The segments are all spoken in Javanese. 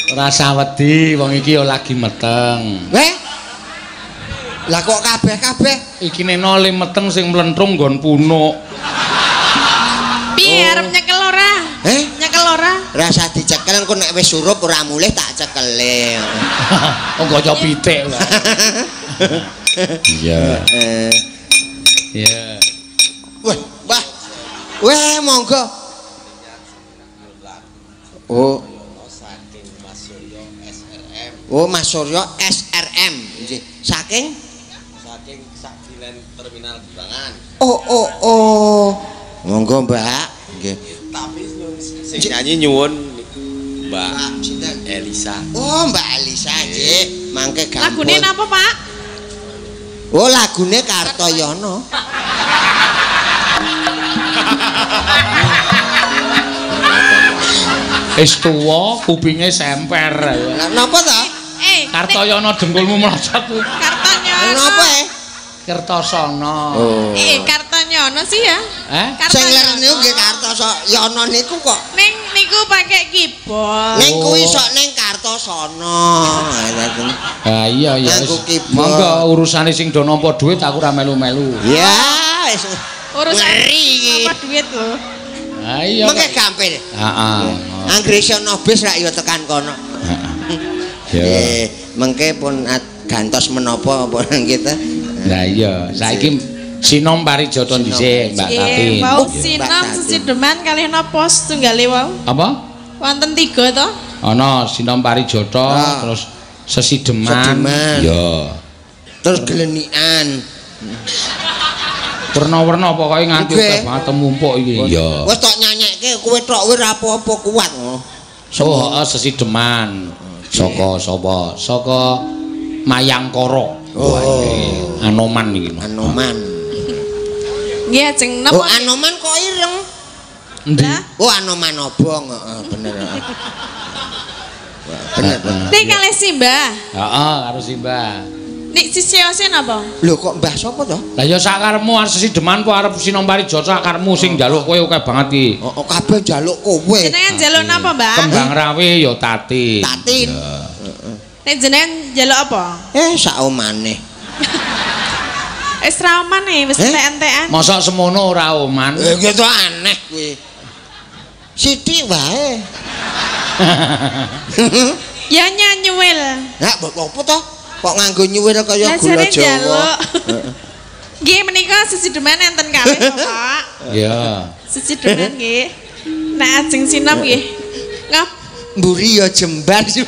Rasa wedi wong iki ya lagi meteng. Weh. Lah kok kabeh-kabeh iki neno le meteng sing mlentrung nggon punuk. Piye arep nyekel ora? Nyekel ora? Rasa dicekel engko nek wis surup ora mulih tak cekele. Oh kaya pitik wae. Iya. Iya. Wah, wah. Weh, monggo. Oh. Oh, Mas Suryo SRM. Nggih. Saking saking Sakilen Terminal Giwangan. Oh, oh, oh. Monggo, Mbak. Nggih. Tapi sing nyanyi nyuwun Mbak sinten? Elisa. Oh, Mbak Elisa nggih. Mangke gampang. Lagune napa, Pak? Oh, lagune Kartoyono. Wis tuwa, kupinge semper. Lah napa ta? Kartoyono dengkulmu mlocot. Kartoyono. Napa e? Kertosono. Oh. Kartoyono sih ya. Sing ler niku nggih Kartosono niku kok. Ning niku pakai keyboard. Ning kuwi sok ning Kartosono. Ha iya iya. Monggo urusane sing do nampa dhuwit aku ora melu-melu. Ya wis. Urusan nampa dhuwit lho. Ha iya. Mengke gampil. Heeh. Anggere iso bis rak ya tekan kono. Ya. Mengke pun gantos menapa apa nang kita. Lah iya, saiki Sinom Parijata dhisik, Mbak Tatin. Wau Sinom sesideman kalih napa setunggale wau? Apa? Wonten 3 to? Ana Sinom Parijata, terus sesideman. Iya. Terus glenikan. Werna-werna pokoke nganti akeh banget temumpuk iki. Iya. Wis tok nyanyekke kowe tok kuwi ora apa-apa kuat. Oh, heeh sesideman. Saka sapa? Saka Mayangkara. Oh, Anoman iki. Anoman. Nggih ajeng napa? Oh, Anoman kok ireng. Endi? Oh, Anoman obong, heeh bener. Bener. Nek kalih Simbah. Heeh, karo Simbah. Nek sisiose napa? Lho kok mbah sapa to? Lah ya sakarepmu arep sesideman apa arep Sinom Parijata sakarepmu sing njaluk kowe akeh banget iki. Heeh, kabeh njaluk kowe. Jenengan njaluk napa, Mbah? Kembang rawe ya Tatin. Tatin. Nek jenengan njaluk apa? Sak omane. Wis ra omane, wis entek-entekan. Mosok semono ora oman? Gitu aneh kuwi. Sithik wae. Ya nyanyuwil. Lah mbok opo to? Kok nganggo nyuwil kaya gula Jawa. Nggih menika sesideman enten kalih to, Pak. Iya. Sesideman nggih. Nek ajeng Sinom nggih. Ngap mburi ya jembar sih.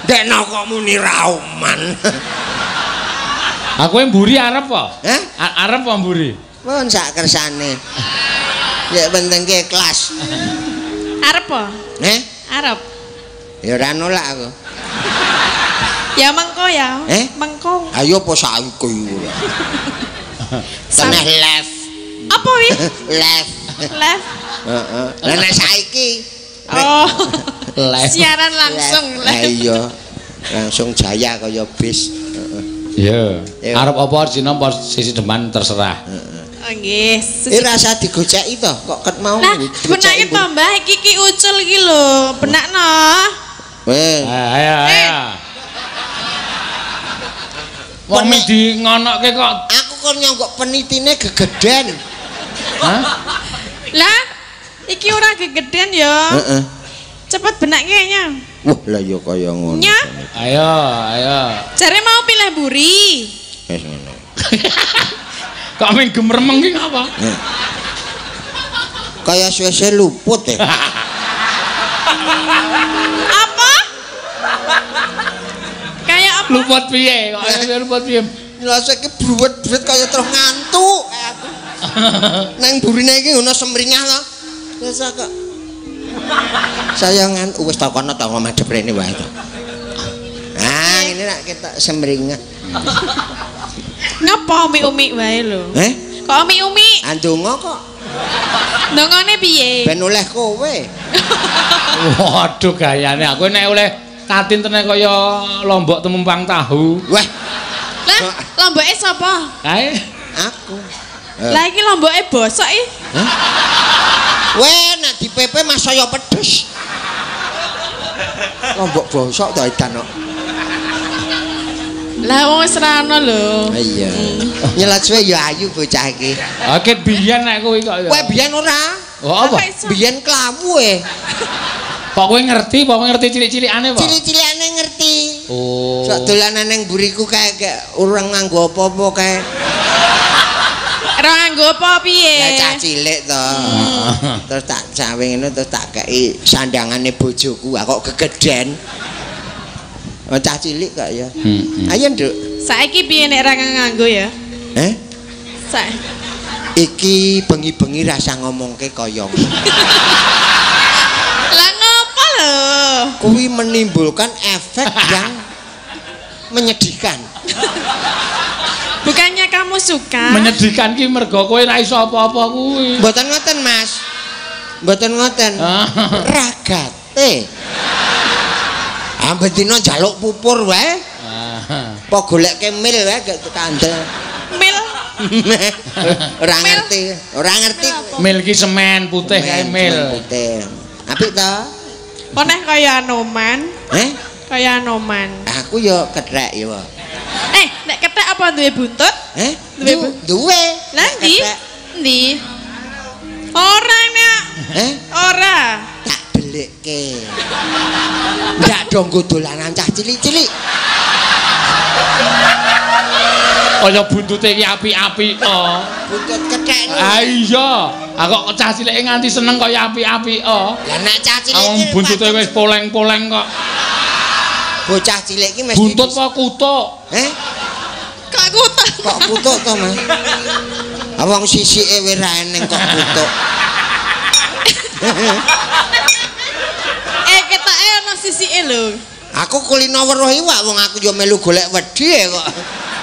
Dekno kok muni ra oman. Aku mburi arep apa? Hah? Arep apa mburi? Pun sak kersane. Ya penting ke kelas. Arep apa? Heh? Arep. Ya ora nolak aku. Ya mengko ya. Mengko. Ayo apa saiki ora. Teneh left. Apa wi? Left. Left. Heeh. Lah nek saiki. Oh. Live. Siaran langsung. Lah iya. Langsung jaya kaya bis. Heeh. Iya. Arep apa Sinom apa sesideman terserah. Oh nggih. Rasa digoceki to kok ket mau. Lah benake to Mbah iki ki ucul iki lho. Benakno. Weh. Ayo ayo. Wong di ngonokke kok. Aku kon nyonggok penitine gegeden. Hah? Lah iki ora gegeden ya. Heeh. Cepet benake nya. Wah, lah ya kaya ngono. Nya. Ayo, ayo. Jare mau pilih buri. Wis ngono. Kok mung gemeremeng ki ngapa? Kaya suwe-suwe luput ya. Apa? Kayak apa? Luput piye? Kok luput piye? Ngrasa iki bruwet-bruwet kaya terus ngantuk kayak aku. Nang burine iki ngono semringah to. Biasa kok. Saya ngantuk wis tak kono ta madhep rene wae to. Ah, ngene nak ketok semringah. Ngapa umi-umi wae lho? Eh? Kok umi-umi? Andonga kok. Ndongane piye? Ben oleh kowe. Waduh gayane aku nek oleh Tatin tenan kaya lombok temumpang tahu. Wah. Lah, lomboke sapa? Kae aku. Lah iki lomboke bosok iki. Hah? Weh, nek di PP mas saya pedes. Lombok bosok to edan kok. Lah wong wis ra ono lho. Iya. Nyelat suwe ya ayu bocah iki. Oke biyen nek kowe kok ya. Kowe biyen ora? Oh apa? Biyen klawu e. Kok kowe ngerti, kok ngerti cilik-cilikane apa? Cilik-cilikane ngerti. Oh. Sok dolanan ning mburiku kae ora nganggo apa-apa kae. Ora nganggo apa piye? Lah cah cilik to. Terus tak cawe ngene terus tak kei sandangane bojoku, kok gegeden. Cah cilik kok ya. Ayo, Nduk. Saiki piye nek ora nganggo ya? Eh? Saiki iki bengi-bengi rasa ngomongke kaya. Lah ngopo lho? Kuwi menimbulkan efek yang menyedihkan. Bukannya kamu suka? Menyedihkan ki mergo kowe ora iso apa-apa kuwi. Mboten ngoten, Mas. Mboten ngoten. Ragate. Amben dina njaluk pupur wae. Apa goleke mil wae gak kandel. Mil. Ora ngerti, ora ngerti. Mil ki semen putih kae mil. Putih. Apik to? Kok neh kaya Anoman? Eh? Kaya Anoman. Aku ya kethek ya. Eh, nek kethek apa duwe buntut? Eh? Duwe. Lah ndi? Ndi? Ora nek. Eh? Ora. Tak delikke. Ndak dong nggo dolanan cah cilik-cilik. Kaya buntute iki api-api to. Buntut kethek. Ah iya, kok cah cilike nganti seneng kaya api-api to. Lah nek cah cilik iki buntute wis poleng-poleng kok. Bocah cilik iki mesti buntut apa kutuk? Eh? Kok kutuk? Kok kutuk to, Mas? Wong sisike wis ra eneng kok kutuk. Eh ketoke ana sisike lho. Aku kulino weruh iwak wong aku yo melu golek wedi kok.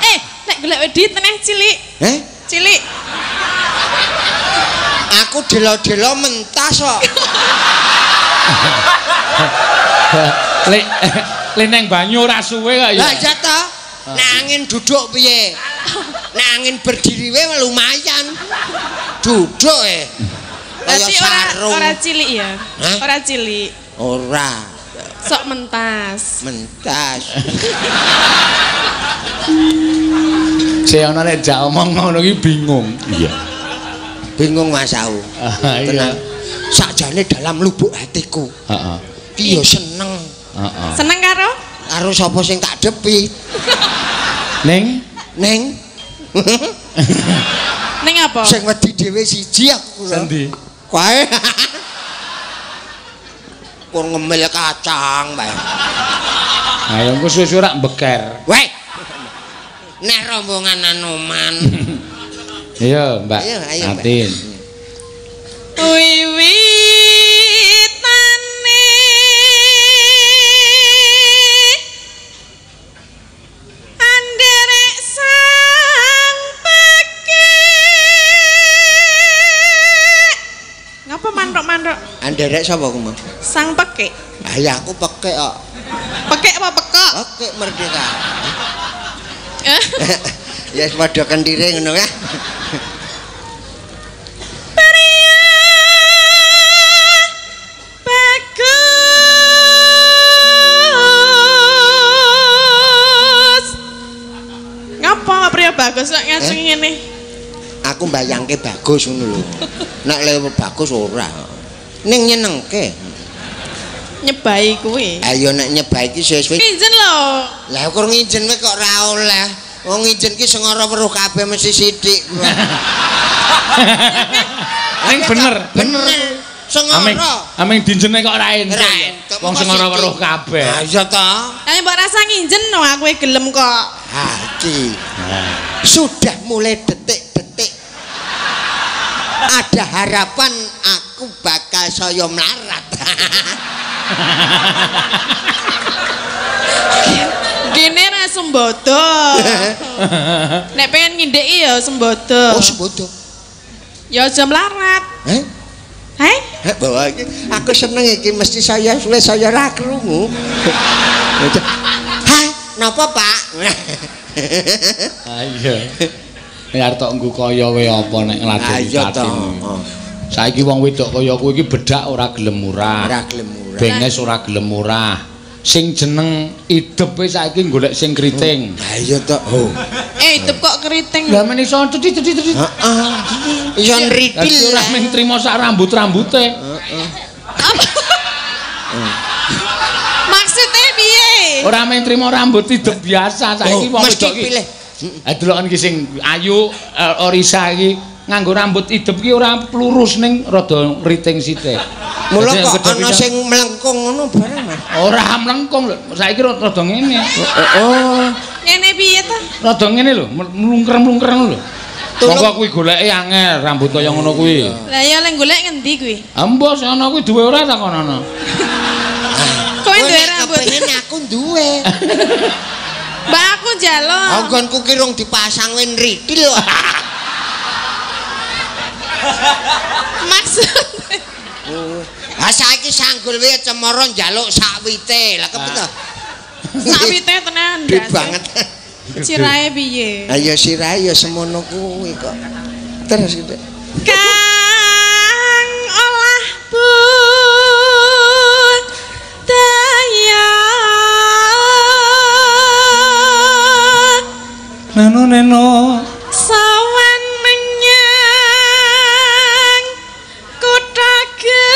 Eh, nek golek wedi teneh cilik. Eh? Cilik. Aku delo-delo mentas kok. Lek le neng banyu ora suwe kok ya. Lah iya ta. Nek angin duduk piye? Nek angin berdiri wae lumayan. Duduk e. Kaya sarung. Ora cilik ya? Ora cilik. Ora. Sok mentas. Mentas. Sing ana nek jak omong ngono iki bingung. Iya. Bingung Mas aku. Tenang. Sakjane dalam lubuk hatiku. Heeh. Ki yo seneng. Heeh. Seneng karo? Karo sapa sing tak depi. Ning? Ning. Ning apa? Sing wedi dhewe siji aku. Sendi? Kae. Kur ngemil kacang bae. Ayo engko suwe-suwe rak beker. Weh. Nek rombongan Anoman. Iya, Mbak. Ayo, Atin. Wiwitane anderek sang pekek. Ngapa manthuk-manthuk? Anderek sapa ku, Mas? Sang pekek. Ah ya aku pekek kok. Pekek apa pekok? Pekek merdeka. Ya padha kendire ngono ya. Pria bagus. Ngapa pria bagus kok ngacung ngene? Aku mbayangke bagus ngono lho. Nek le bagus ora. Ning nyenengke. Nyebai kuwi. Ayo nek nyebai iki suwe-suwe. Nginjen lho. Lah kok nginjen kowe kok ora oleh. Wong nginjen ki sing ora weruh kabeh mesti sithik. Ning bener, bener. Sing ora. Aming dinjene kok ora entuk. Wong sing ora weruh kabeh. Ha iya ta. Lah mbok rasa nginjen no aku gelem kok. Ha iki. Sudah mulai detik-detik. Ada harapan aku bakal saya melarat. Gini ra sembodo. Nek pengen ngindeki ya sembodo. Oh sembodo. Ya aja melarat. Heh? Heh? Bawa iki aku seneng iki mesti saya suwe saya ra krungu. Hah, napa Pak? Ah iya. Nek arep tok nggo kaya wae apa nek ngladeni Iya to. Tatin. Saiki wong wedok kaya kowe iki bedak ora gelem murah. Ora gelem murah. Benges ora gelem murah. Sing jeneng idepe saiki golek sing kriting. Ha iya to. Oh. Idep kok keriting. Lah men iso cethit-cethit. Heeh. Iso nritil. Ora mung trimo sak rambut-rambute. Heeh. Maksudnya piye? Ora mung trimo rambut idep biasa saiki wong wedok iki. Ha deloken iki sing ayu Orisa iki nganggo rambut idep ki ora lurus ning rada ngriting sithik. Mula kok ana sing mlengkung ngono bareng, Mas. Ora mlengkung lho, saiki rada ngene. Oh. Ngene piye ta? Rada ngene lho, mlungker-mlungker ngono lho. Monggo kuwi goleke angel rambut kaya ngono kuwi. Lah ya lek golek ngendi kuwi? Embo sing ana kuwi duwe ora takonono. Kowe duwe rambut. Kepengin aku duwe. Mbak aku njaluk. Anggonku ki rung dipasang wis nritil kok. Maksud. Ha saiki sanggul wae cemara njaluk sakwite. Lah kepiye to? Sakwite tenan. Gede banget. Sirahe piye? Ha ya sirahe ya semono kuwi kok. Terus gitu. Kang olah budaya. Neno neno sawan menyang kutha gedhe.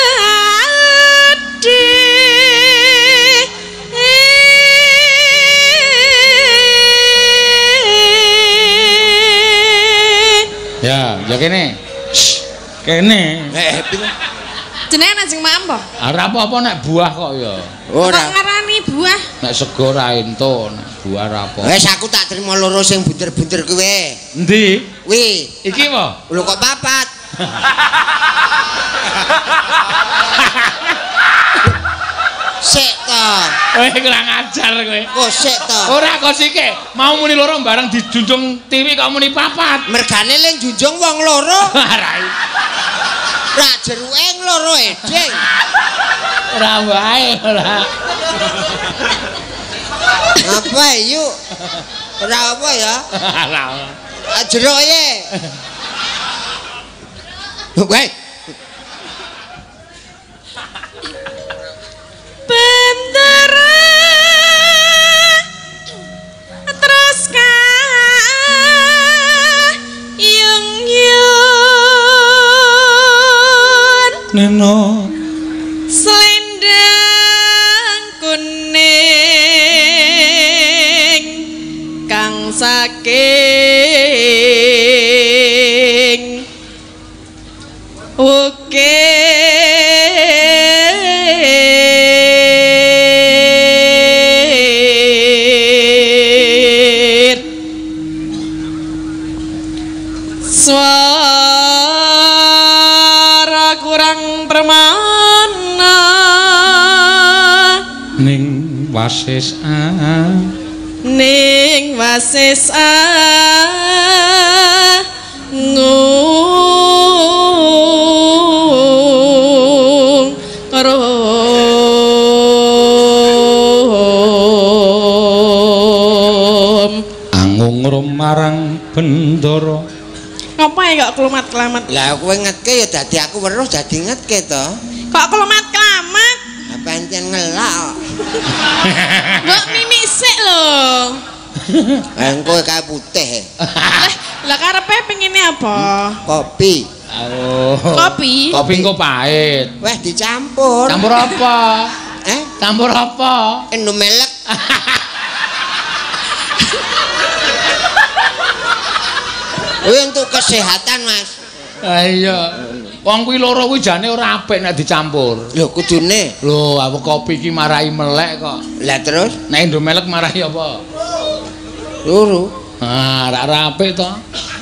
Ya, ya kene. Kene. Jenenge ajeng maem apa? Ora apa-apa nek buah kok ya. Ora. Kok ngarani buah? Nek sego ra entuk, nek buah ra apa. Wis aku tak trimo loro sing bunder-bunder kuwi. Endi? Kuwi. Iki apa? Lho kok papat? Sik to. Kowe kurang ajar kowe. Kok sik to? Ora kok sike. Mau muni loro bareng dijunjung tiwi kok muni papat. Mergane le njunjung wong loro. Ora. Ra jeruke loro eding. Ora wae ora. Apa yuk? Ora apa ya? Ora. Jeruk ye. Weh. Bendera terus kayung yun neno selendang kuning kang saking ukir. Suara kurang permana ning wasis a ning wasis a ngung rom angung rom marang bendara. Ngapa ya kok kelumat-kelamat? Lah kowe ngetke ya dadi aku weruh dadi ngetke to. Kok kelumat-kelamat? Lah pancen ngelak kok. Mbok mimik sik lho. Lah engko kae putih. Lah karepe pengine apa? Kopi. Oh. Kopi. Kopi engko pahit. Weh dicampur. Campur apa? Eh? Campur apa? Indomelek. Untuk kesehatan, Mas. Ha iya. Wong kuwi loro kuwi jane ora apik nek dicampur. Lho kudune. Lho, aku kopi iki marai melek kok. Lah terus nek Indomelek marai apa? Loro. Ah, ora apik to.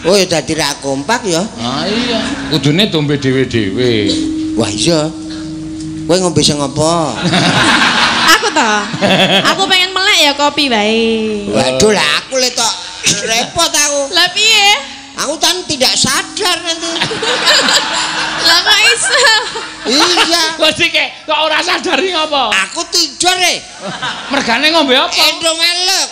Oh, ya dadi ra kompak ya. Ah iya. Kudune dombe dhewe-dhewe. Wah iya. Kowe ngombe sing apa? Aku to. Aku pengen melek ya kopi wae. Waduh lah aku le tok repot aku. Lah piye? Aku kan tidak sadar nanti. Lah kok iso? Iya. Kok sike kok ora sadar iki ngapa? Aku tidur e. Mergane ngombe apa? Indomelek.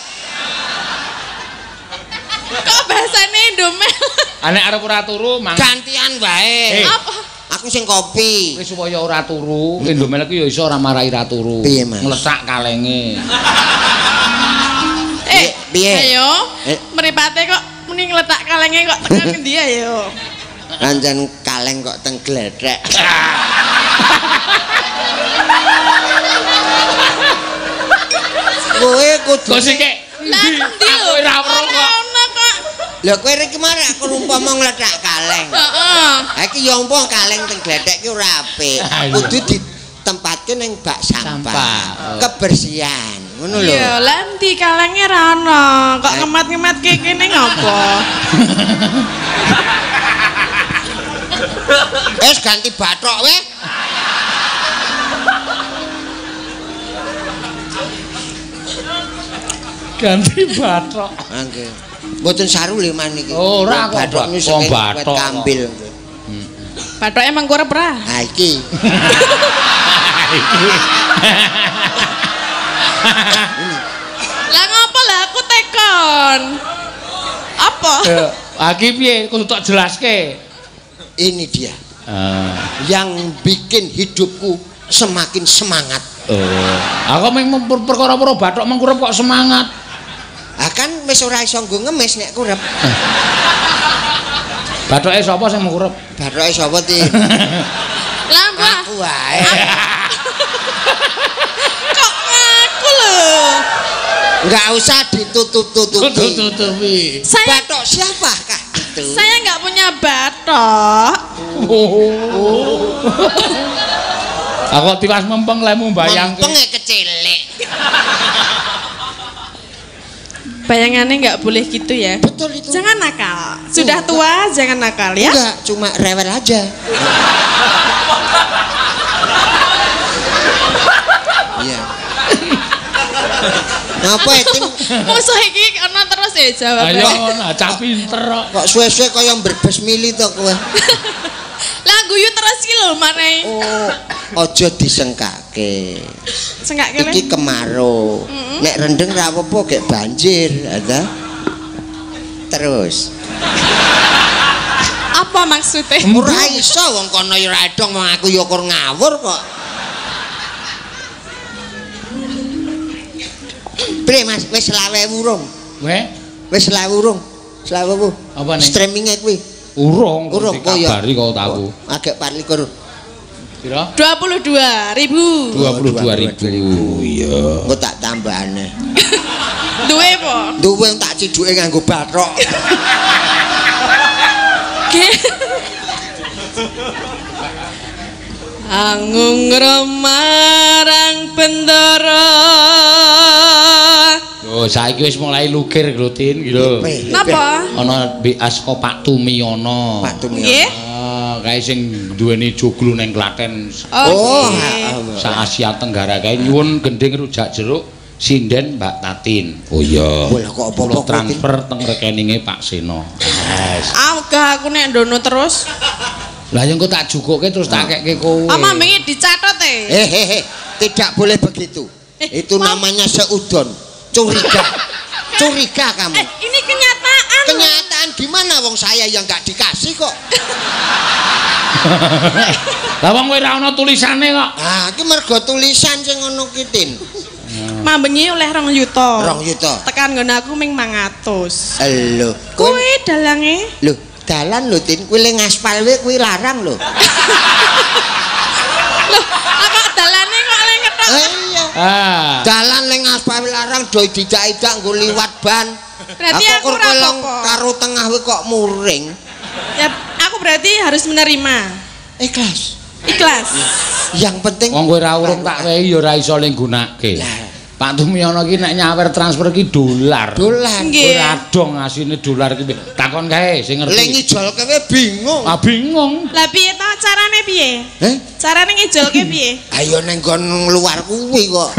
Kok bahasane Indomelek? Nek arep ora turu mang gantian wae. Apa? Aku sing kopi. Kowe supaya ora turu, Indomaret ku ya iso ora marai ra turu. Nglesak kalenge. Piye? Ayo. Mripate kok muni ngletak kalenge kok tekan ngendi ayo. Pancen kaleng kok teng glethek. Kowe kudu kok sik. Lah endi lho? Ora weruh kok. Lha kowe iki marek aku umpama ngletak kaleng. Heeh. Ha iki ya umpama kaleng teng glethek ki ora apik. Kudu ditempatke ning bak sampah. Kebersihan. Ngono lho. Iya, lah endi kalenge ra ono. Kok ngemat-ngematke kene ngopo? Wis ganti bathok weh. Ganti bathok. Nggih. Mboten saru lho man iki. Ora kok bathok wong bathok kambil. Bathoke mengkurep ra? Ha iki. Iki. Lah ngopo lah aku tekon? Apa? Iki piye kudu tak jelaske. Ini dia. Yang bikin hidupku semakin semangat. Oh. Aku mung perkara-perkara bathok mengkurep kok semangat. Ah kan wis ora iso nggo ngemis nek kurep. Bathoke sapa sing mengkurep? Bathoke sapa ti? Lah mbah. Aku wae. Kok ngaku lho. Enggak usah ditutup-tutupi. Tutup-tutupi. Bathok siapakah itu? Saya enggak punya bathok. Oh. Aku tiwas mempeng lemu bayangke. Mempenge kecilik. Bayangannya nggak boleh gitu ya. Betul itu. Jangan nakal. Sudah tua jangan nakal ya. Enggak, cuma rewel aja. Iya. Ngapa itu? Musuh iki ana terus ya jawabane. Ayo nah, cah pinter kok. Kok suwe-suwe kaya mbrebes mili to kowe. Lah guyu terus iki lho maneh. Oh, aja disengkake. Sengkake iki kemarau. Nek rendeng ra apa-apa gek banjir, ta. Terus. Apa maksudnya? Ora iso wong kono ya ora edong wong aku ya kur ngawur kok. Bre Mas, wis 25.000 urung. Weh? Wis 25.000 urung. 25.000. Apa nih? Streaminge kuwi. Urung, urung dikabari kok aku. Agek 24. Pira? 22.000. 22.000. Iya. Engko tak tambahane. Duwe apa? Duwe tak ciduke nganggo bathok. Angung remarang bendara. Oh, saiki wis mulai lukir Glotin iki lho. Napa? Ana BA saka Pak Tumiyono. Pak Tumiyono. Nggih. Kae sing duweni joglo ning Klaten. Oh, sak Asia Tenggara kae nyuwun gending rujak jeruk sinden Mbak Tatin. Oh iya. Lah kok apa-apa transfer teng rekeninge Pak Seno. Yes. Ah, ogah aku nek ndono terus. Lah ya engko tak jukuke terus tak kekke kowe. Ama wingi dicatet e. Eh, tidak boleh begitu. Itu namanya seudon. Curiga. Curiga kamu. Ini kenyataan. Kenyataan gimana wong saya yang enggak dikasih kok. Lah wong kowe ora ana tulisane kok. Ah, iki mergo tulisan sing ngono ki, Tin. Mambengi oleh 2 yuta. 2 yuta. Tekan nggon aku ming 500. Lho, kuwi dalange. Lho, dalan lho, Tin. Kuwi le ngaspal wae kuwi larang lho. Lho, kok dalane kok le ngetok. Iya. Ah. Dalan le ngaspal larang do didak-idak nggo liwat ban. Berarti aku ora apa-apa. Karo tengah wae kok muring. Ya, aku berarti harus menerima. Ikhlas. Ikhlas. Yang penting wong kowe ora urung tak wehi ya ora iso le nggunakake. Pak Tumiyono ki nek nyawer transfer ki dolar. Dolar. Ora dong asine dolar ki. Takon kae sing ngerti. Le ngijolke wae bingung. Ah bingung. Lah piye to carane piye? Heh? Carane ngijolke piye? Ayo ning nggon luar kuwi kok.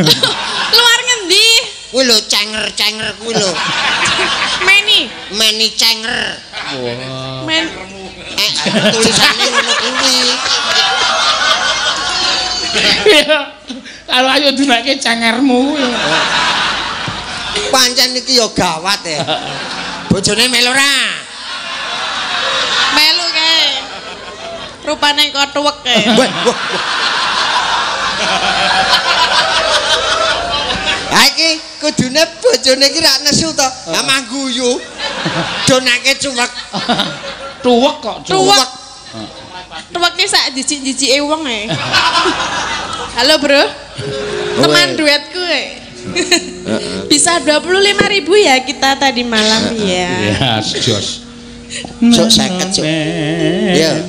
Luar ngendi? Kuwi lho cenger-cenger kuwi lho. Meni. Meni cenger. Wah. Men tulisane ngono kuwi. Iya. Kalau ayo dunake cengermu. Pancen iki ya gawat ya. Bojone melu ora? Melu kae. Rupane kok tuwek e. Wah, wah. Ha iki kudune bojone iki rak nesu to. Ha mangguyu. Donake cuwek. Tuwek kok tuwek. Tuwek ki sak jijik-jijike wong e. Halo, Bro. Teman duetku e. Bisa 25.000 ya kita tadi malam ya. Iya, jos. Sok 50 sok. Ya.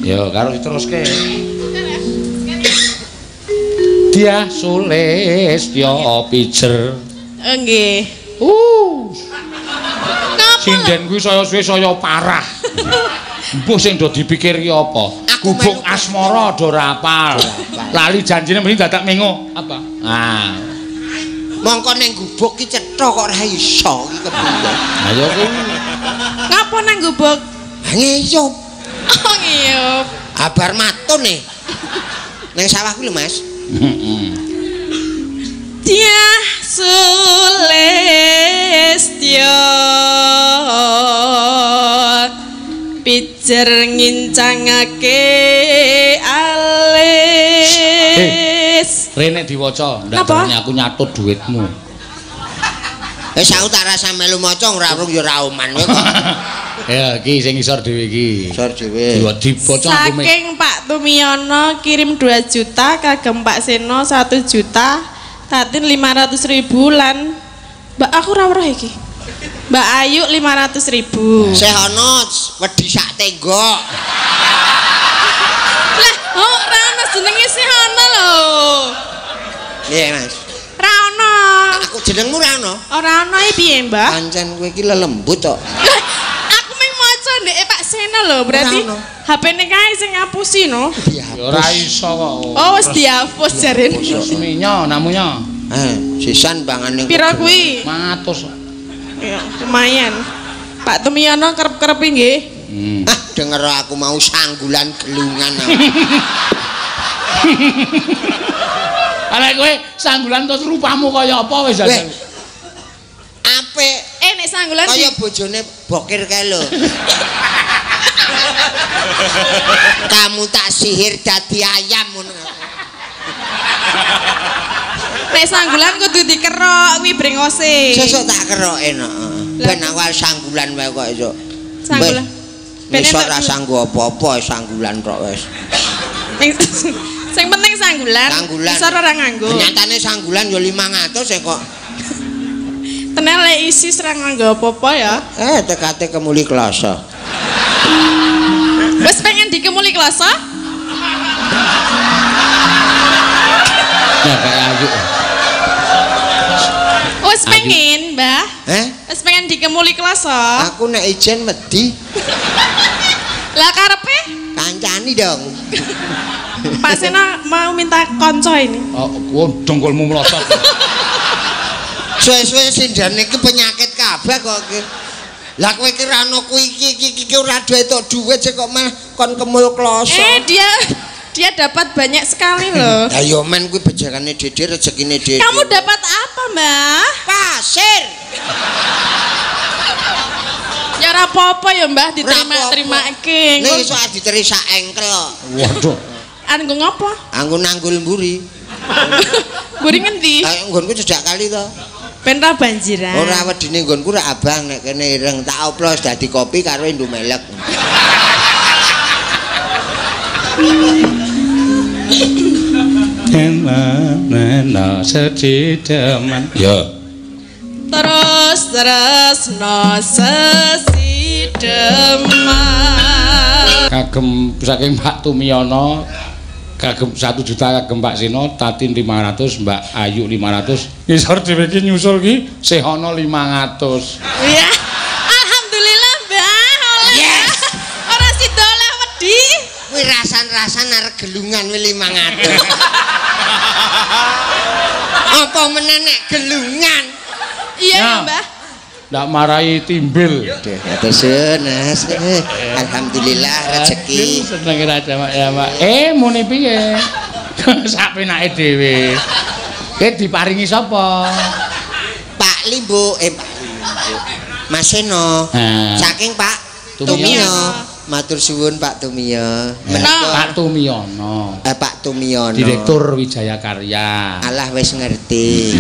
Ya karo diteruske. Dia Sulistya pijer. Nggih. Sinden kuwi saya suwe saya parah. Mbuh sing do dipikir ki apa? Gubuk asmara do ora apal. Lali janjine mesti dadak mengo. Apa? Ah. Mongko ning gubuk ki cetha kok ora iso iki kepiye? Ha ya kuwi. Ngapa nang gubuk? Ngiyup. Oh, ngiyup. Abar matun e. Nang sawah kuwi lho, Mas. Heeh. Dia Sulistya pijer ngincangake alis. Rene diwaca, ndak derene aku nyatut duitmu. Wis aku tak rasa melu maca ora urung ya ora oman kowe kok. Ya iki sing isor dhewe iki. Isor dhewe. Diwaca aku. Saking Pak Tumiyono kirim 2 juta kagem Pak Seno 1 juta, Tatin 500.000 lan Mbak aku ora weruh iki. Mbak Ayu 500.000. Sih ana wedi sak tenggok. Lah, oh ora ana jenenge sih ana lho. Piye, Mas? Ora ana. Aku jenengmu ora ana? Ora ana iki piye, Mbah? Pancen kowe iki lelembut kok. Aku mung maca ndeke Pak Seno lho, berarti HP-ne kae sing ngapusi no. Ya ora iso kok. Oh, wis dihapus jarene. Resminya namunya. Sisan bangane. Pira kuwi? 500. Ya, lumayan. Pak Tumiyono kerep-kerep nggih. Ah, denger aku mau sanggulan gelungan. Ala kowe sanggulan terus rupamu kaya apa wis jajal. Apik. Nek sanggulan kaya bojone bokir kae lho. Kamu tak sihir dadi ayam ngono. Nek sanggulan kudu dikerok kuwi brengose. Sesuk tak keroke no. Ben awal sanggulan wae kok esuk. Sanggulan. Ben iso ora sanggo apa-apa sanggulan tok wis. Sing penting sanggulan. Iso ora nganggo. Nyatane sanggulan ya 500 e kok. Tenan lek isi ora nganggo apa-apa ya. Tekate kemuli kloso. Wis pengen dikemuli kloso? Ya kayak Ayu. Wis pengen, Mbah? Wis pengen dikemuli kloso? Aku nek ijen wedi. Lah karepe? Kancani dong. Pak Seno mau minta konco ini. Oh, dongkolmu melosot. Suwe-suwe sindane iki penyakit kabeh kok iki. Lah kowe iki ra ono kuwi iki iki ora entuk dhuwit sik kok malah kon kemul kloso. Dia dapat banyak sekali loh. Lah yo men kuwi bejakane dede rezekine dede. Kamu dapat apa, Mbah? Pasir. Ya ora apa-apa ya, Mbah, diterima-terimake. Nek iso diteri sak engkel kok. Waduh. Anggo ngopo? Anggo nanggul mburi. Mburi ngendi? Lah nggonku cedhak kali to. Ben ra banjiran. Ora wedine nggonku ra abang nek kene ireng tak oplos dadi kopi karo Indomelek. Nena sesideman. Ya. Terus tresno sesideman. Kagem saking Pak Tumiyono kagem 1 juta kagem Pak Seno, Tatin 500, Mbak Ayu 500. Ngisor dhewe iki nyusul ki Sehono 500. Iya. Alhamdulillah, Mbah. Oleh. Yes. Ora sida oleh wedi. Kuwi rasan-rasan arep gelungan kuwi 500. Apa meneh nek gelungan? Iya ya, Mbah. Ndak marai timbil. Matur suwun, Mas. Alhamdulillah rezeki. Seneng ra jamak ya, Pak. Muni piye? Sak penake dhewe. Ki diparingi sapa? Pak Limbo, Pak Limbo. Mas Seno. Saking Pak Tumiyo. Matur suwun Pak Tumiyo. Pak Tumiyono. Pak Tumiyono. Direktur Wijaya Karya. Alah wis ngerti.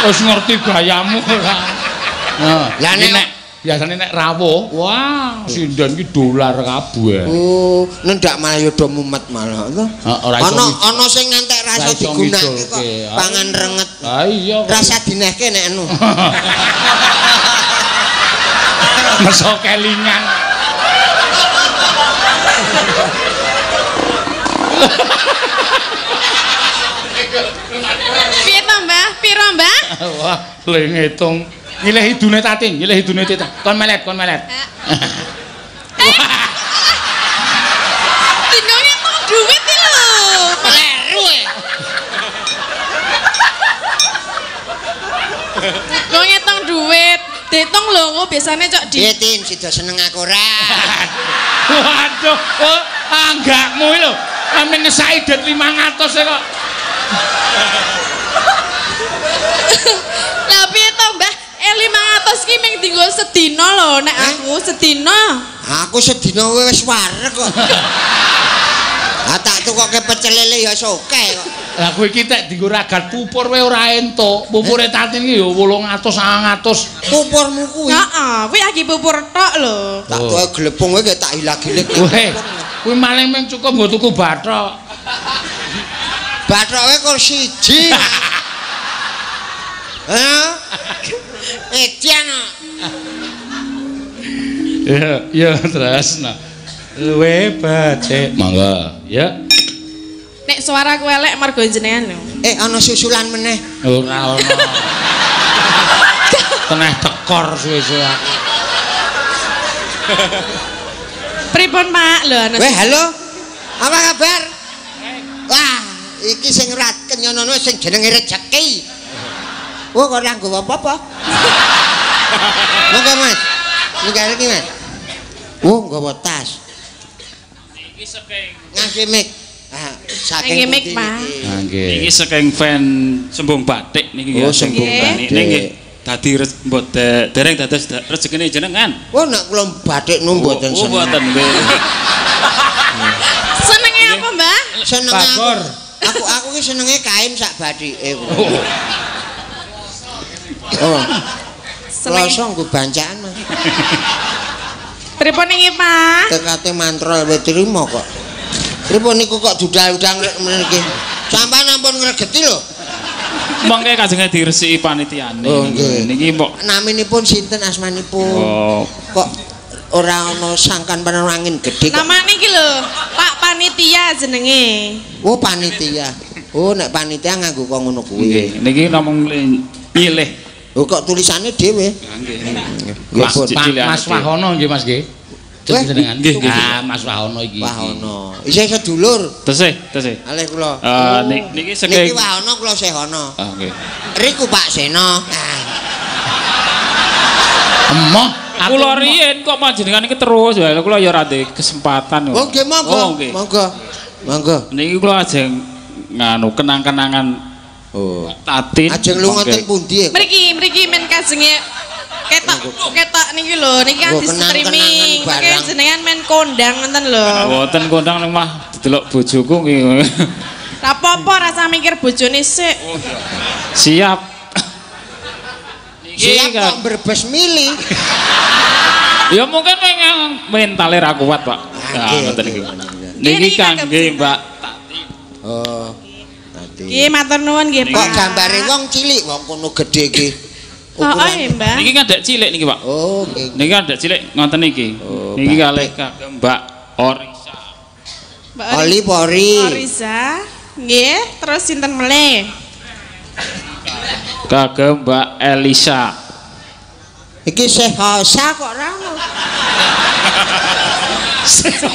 Wis ngerti gayamu ora. Lah nek biasane nek rawuh, wah sinden ki dolar kabeh. Oh, nendak malah ya do mumet malah to. Ana sing ngantek rasa digunakake kok pangan renget. Ha iya. Rasa dinehke nek anu. Meso kelingan. Piye to, Mbah? Piro, Mbah? Wah, le ngitung. Nyilih idune Tatin, nyilih idune Tatin. Kon melet, kon melet. Dino ngitung duit iki lho. Kleru e. Kok ngitung duit? Diitung lho, engko biasane cok di. Piye Tin, sida seneng aku ora? Waduh, oh, anggakmu iki lho. Ame ngesaki det 500 e kok. Lah piye to, Mbah? 500 ki mung dienggo sedina lho, nek aku sedina. Aku sedina wis wareg kok. Ah tak tukoke pecel lele ya oke kok. Lah kowe iki tek dienggo ragat pupur wae ora entuk. Pupure Tatin iki ya 800 900. Pupurmu kuwi. Heeh, kuwi lagi pupur tok lho. Tak tuwe glepung kowe tak ilag-ilig. Weh, kuwi maling mung cukup nggo tuku bathok. Bathoke kok siji. Hah? Edian. Ya, ya terus nah. Luwe becik. Monggo, ya. Nek suaraku elek mergo jenengan lho. Ana susulan meneh. Ora ono. Teneh tekor suwe-suwe aku. Pripun, Pak? Lho ana. Weh, halo. Apa kabar? Wah, iki sing ora kenyono sing jenenge rejeki. Wah, kok ora nggawa apa-apa. Monggo, Mas. Nggih iki, Mas. Oh, nggawa tas. Iki saking ngangge mic. Ah, saking mic, Pak. Nggih. Iki saking fan Sembung Batik niki Oh, Sembung Batik. Niki dadi mboten dereng dados rezekine jenengan. Oh, nek kula batik nu mboten seneng. Oh, mboten nggih. Senenge apa, Mbah? Senenge aku. Aku ki senenge kain sak batike. Oh. Kloso nggo bancaan, Mas. Pripun niki, Pak? Tekate mantrol wis trimo kok. Pripun niku kok dudal-udang mriki? Sampeyan ampun ngregeti lho. Mongke kajenge diresiki panitiane. Oh, nggih. Niki mbok naminipun sinten asmanipun? Oh. Kok ora ana sangkan angin gedhe kok. Namane iki lho, Pak Panitia jenenge. Oh, panitia. Oh, nek panitia nganggo kok ngono kuwi. Nggih, niki namung nyilih. Oh, kok tulisane dhewe? Nggih. Mas Wahono nggih, Mas nggih. Jenengan. Ah, Mas Wahono iki. Wahono. Isih sedulur. Tesih, tesih. Alih kula. Niki saking niki Wahono kula Sehono. Ah, nggih. Riku Pak Seno. Emoh, kula riyen kok panjenengan iki terus wae kula ya ora ndek kesempatan. Oh, nggih monggo. Monggo. Monggo. Niki kula ajeng nganu kenang-kenangan. Oh. Tatin. Ajeng lunga teng pundi? Mriki, mriki men kajenge ketok niki lho, niki kan di streaming. Mriki jenengan men kondang ngoten lho. Mboten kondang ning mah didelok bojoku nggih. Ra apa-apa rasa mikir bojone sik. Siap. Siap kok brebes mili. Ya mungkin mentale ra kuat, Pak. Nah, ngoten iki. Niki kangge Mbak Tatin. Oh. Nggih, matur nuwun nggih, Pak. Kok gambare wong cilik, wong kono gedhe iki. Heeh, Mbah. Niki kan ndek cilik niki, Pak. Oh, nggih. Niki kan ndek cilik ngoten niki. Niki kalih kagem Mbak Orisa. Mbak Oli Pori. Orisa. Nggih, terus sinten melih? Kagem Mbak Elisa. Iki Sehosa kok ora ono.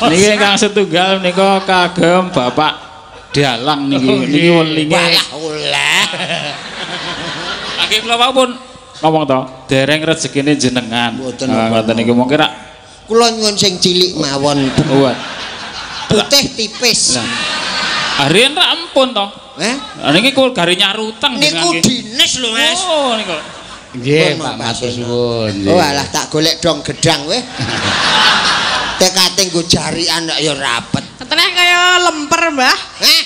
Niki ingkang setunggal menika kagem Bapak Dalang niki. Niki welinge. Walah oleh. Nggih kula wau pun ngomong to, dereng rezekine jenengan. Ngoten niku mungkin rak kula nyuwun sing cilik mawon. Putih tipis. Lah. Riyen rak empun to. Heh? Niki kul gare nyaruteng niku dines lho, Mas. Oh niku. Nggih, Pak, matur suwun. Oh alah tak golek dong gedang weh. nggo jarian ya rapet. Teneh kaya lemper, Mbah. Heh.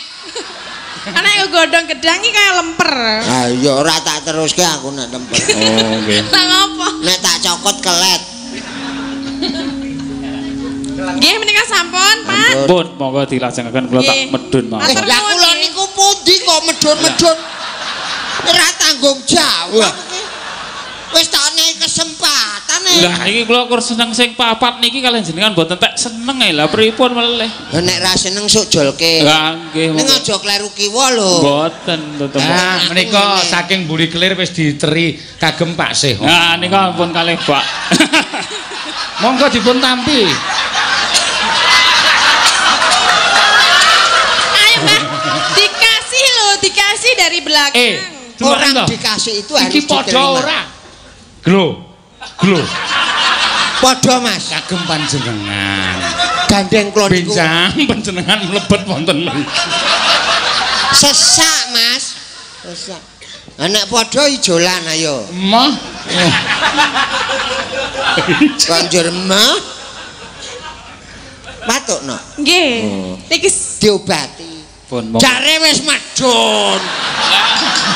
Ana nggo godhong gedang iki kaya lemper. Ha iya ora tak teruske aku nek lemper. Oh, nggih. Lah ngopo? Nek tak cokot kelet. Nggih menika sampun, Pak. Pun monggo dilajengaken kula tak medhun mawon. Lah kula niku pundi kok medhun-medhun? Ora tanggung jawab iki. Wis tak nehi kesempatan e. Lah iki kula kur seneng sing papat niki kalian jenengan mboten tek seneng e. Lah pripun melih? Lah nek ra seneng sok jolke. Lah nggih. Ning aja kleru kiwa lho. Mboten tetep. Nah menika saking mburi kelir wis diteri kagem Pak Seho. Nah nika ampun kalih Pak. Monggo dipun tampi. Ayo Mbah, dikasih lho, dikasih dari belakang. Orang dikasih itu harus iki padha ora. Glo. Glo. Padha Mas. Kagem panjenengan. Gandeng kula niku. Benjang panjenengan mlebet wonten mriki. Sesak Mas. Sesak. Nek padha ijolan ayo. Emoh. Banjur mah. Patukno. Nggih. Niki diobati. Pun monggo. Jare wis medhun.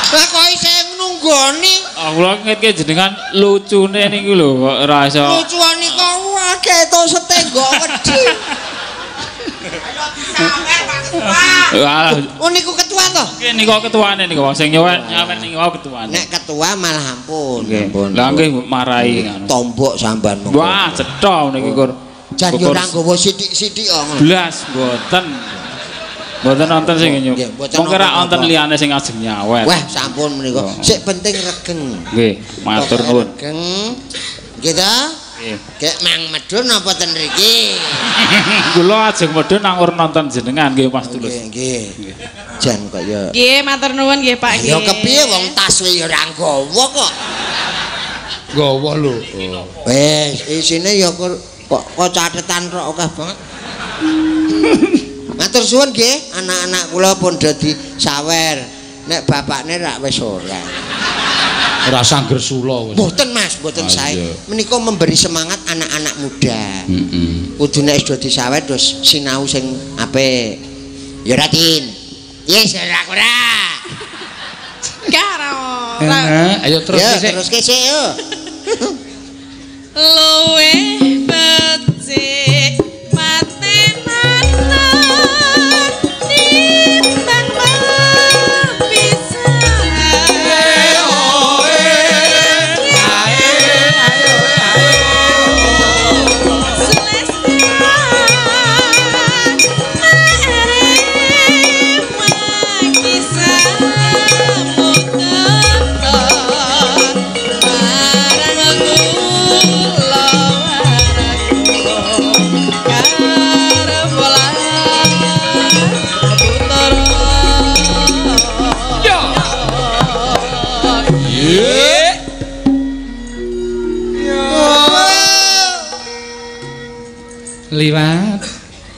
Lah kok isih nunggoni? Ah kula ngetke jenengan lucune niku lho kok ora iso. Lucuane kok akeh to setenggok wedi. Ayo oh niku ketua to? Nggih niku ketuane niku sing nyawer niku ketuane. Nek ketua malah ampun. Ampun. Lah nggih marahi ngono. Tombok samban monggo. Wah cetha niki kur. Jan yo ora nggawa sithik-sithik kok ngono. Blas mboten. Mboten nonton sing nyuk. Mongko ra wonten liyane sing ajeng nyawer. Wah, sampun menika. Sik penting regeng. Nggih, matur nuwun. Regeng. Nggih ta? Nggih. Gek mang medhun napa ten mriki? Kula ajeng medhun anggur nonton jenengan nggih Mas Tulus. Nggih, nggih. Jan kok ya. Nggih, matur nuwun nggih Pak nggih. Ya kepiye wong tas ya ora nggawa kok. Nggawa lho. Wis, isine ya kok kok catetan tok akeh banget. Matur suwun nggih, anak-anak kula pun dadi sawer. Nek bapakne rak wis ora. Ora sanggersula wis. Mboten Mas, mboten sae. Menika memberi semangat anak-anak muda. Heeh. Kudu nek wis dadi sawer terus sinau sing apik. Ya Ratin. Yes, ora ora. Karo. Ayo terus sik. Terus sik yo. Luwe becik liwat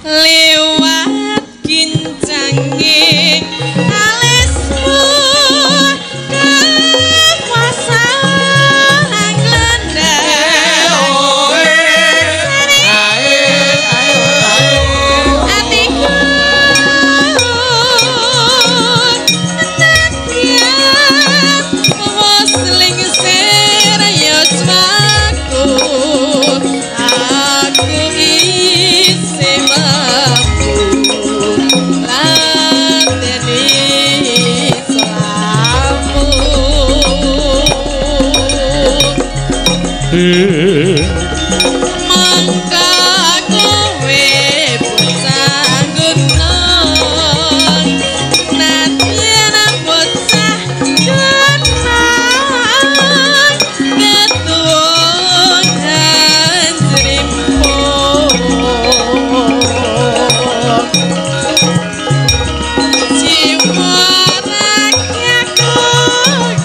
liwat gincange alismu kekuasaan glendang atiku menantian wis lingsir yuswaku aku isih mampu lateni selamu. Mangka kowe bocah gunung nadyan bocah gunung ketuwun jrimpo jiwa rakyatku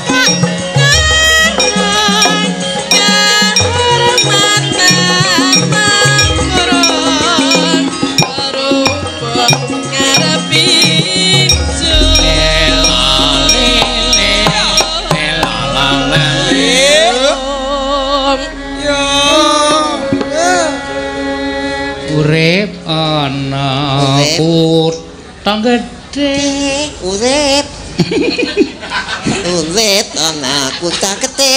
kak karang kahormatan. gedhe. Urip. Urip ana kutha gedhe.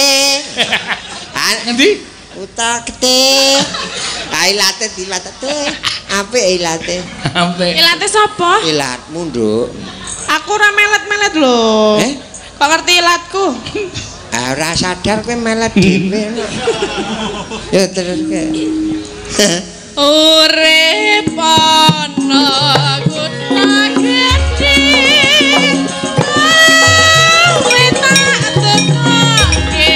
Ngendi? Kutha gedhe. Ilate dilatete. Apik ilate. Apik. Ilate sapa? Ilatmu, Nduk. Aku ora melet-melet lho. Eh? Kok ngerti ilatku? Ah, ora sadar kowe melet dhewe. Ya terus ke. Urip ana kutha gedhe. Kowe tak tekoke.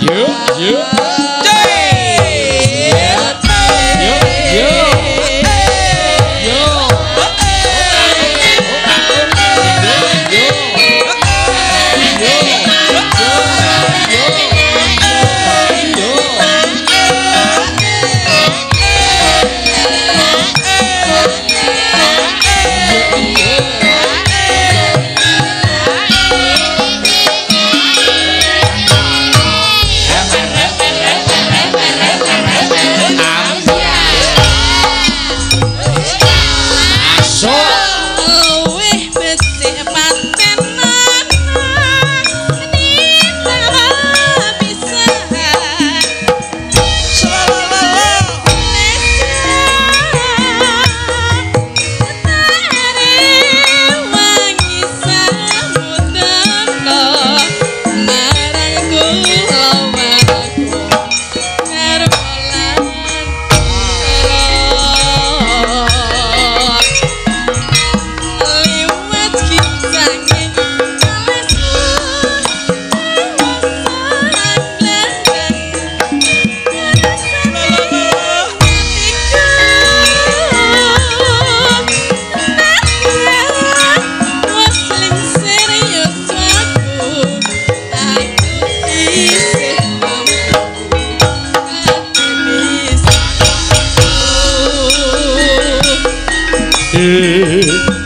Yo, yo. Yo, yo. Yo. Luwih becik paten Yo.